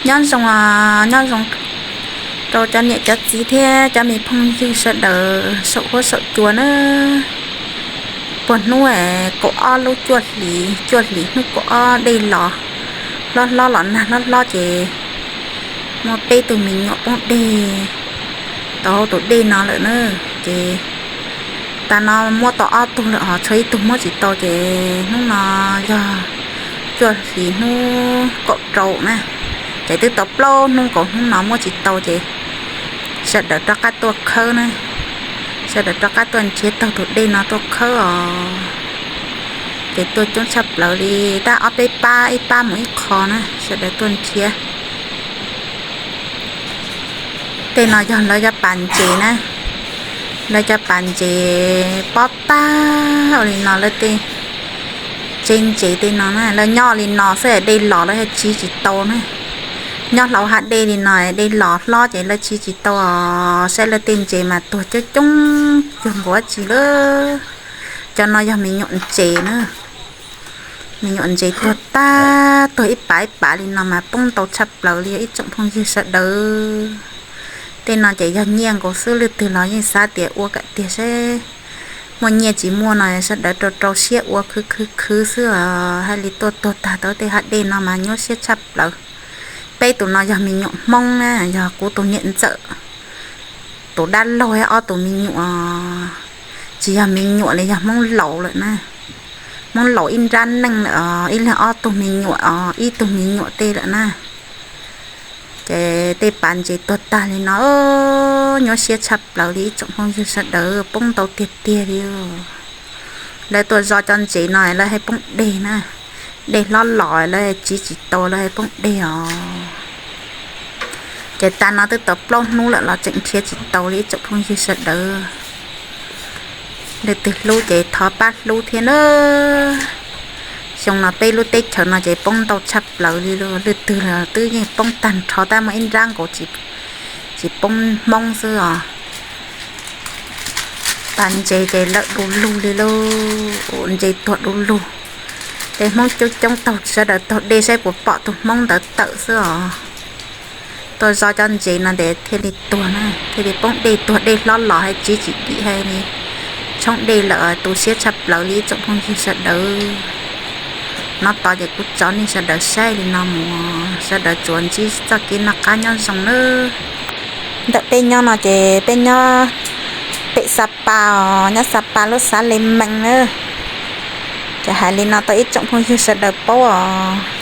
Nyob zoo, nyob zoo rau cov niam cov txiv thiab cov me phooj ywg sawv daws saum huab saum cua na. Puag hnub kaum ob lub cuaj hlis, cuaj hlis hnub kaum ob dej los hlob hlob los nag hlob hlob ces muaj peb tug me nyuam poob dej tau hauv tus dej no lawm na. Ces tas no muab tau ob tug lawm ho tshuav ib tug muab tsis tau ces hnub no yog cuaj hlis hnub kaum rau na. Ces twb tau plaub hnub nkaus hnub no muab tsis tau ces sawv daws rov qab tuaj khawb na. Sawv daws rov qab tuaj nrhiav taug tus dej no tuaj khawb os. Ces tuaj coob tshaj plaws li, tab ob peb pab, ib pab mus ib qho na, sawv daws tuaj nrhiav. Tej no yog lawv cov pas ntses na, lawv cov pas ntses pob tag ua li no, lawv tej tsev ntses tej no na, lawv nyob li no xwb dej los lawv tsiv tsis tau na. Nyob hauv hav dej li no dej los hlob ces lawv tsiv tsis tau os. Saib lawv tej ntses mas tuag coob coob cuag npaum dab tsi lawm. Cov no yog me nyuam ntses na, me nyuam ntses tuag tag, tuag ib pas ib pas li no mas poob ntau tshaj plaws li ib tsoom phooj ywg sawv daws. Tej no ces yog nyiaj nkaus xwb, leej twg los yeej xav tias ua kom tiag seb muaj nyiaj tsis muaj no sawv daws rau rau siab ua khwv khwv khwv xwb os. Hais li tuaj tuag tag tau tej hav dej no mas nyuaj siab tshaj plaws. Peb tus no yog me nyuam Hmoob na, yog kuv tus niam ntxawm tus dab laug ob tug me nyuam, tsis yog me nyuam li, yog Hmoob laus lawm na. Hmoob laus ib nrab neej lawm os, ib leeg ob tug me nyuam os, ib tug me nyuam tej lawm na. Ces tej pas ntses tuag tag li no, nyuaj siab tshaj plaws li ib tsoom phooj ywg sawv daws, poob ntau tiag tiag li. Lawv tuaj zov cov ntses no lawv hais poob dej na, dej hlob los lawv tsiv tsis tau lawv hais poob dej os. Ces tas no twb tau plaub hnub lawm los tseem nrhiav tsis tau li ib tsoom phooj ywg sawv daws. Leej twg hlub ces thov pab hlub thiab na. Xyoo no peb lub teb chaws no ces poob ntau tshaj plaws li, leej twg los twb yeej poob tag nrho, tab muaj ib nrab nkaus tsis poob Hmoob xwb os. Pas ntses ces lawm du lug li lauj, ntses tuag du lug. Tej Hmoob coob coob taug sawv daws taug dej saib puas pom tus Hmoob ntawd tawm xwb os. Tuaj zov cov ntses no ces thiaj li tuag na, thiaj li poob dej tuag, dej hlob los hais tsiv tsis dim hais li, tshoob dej lawm, tu siab tshaj plaws li ib tsoom phooj ywg sawv daws. Nov tod ces kuv tso nej sawv daws saib li no mus, sawv daws tsuas ntsib txoj kev noj qab nyob zoo nawb. Ntawm peb nyob no ces peb nyob pem Xa Pas os, nyob Xa Pas lub xav Le Mees na. Ces hais li no tau ib tsoom phooj ywg sawv daws paub os.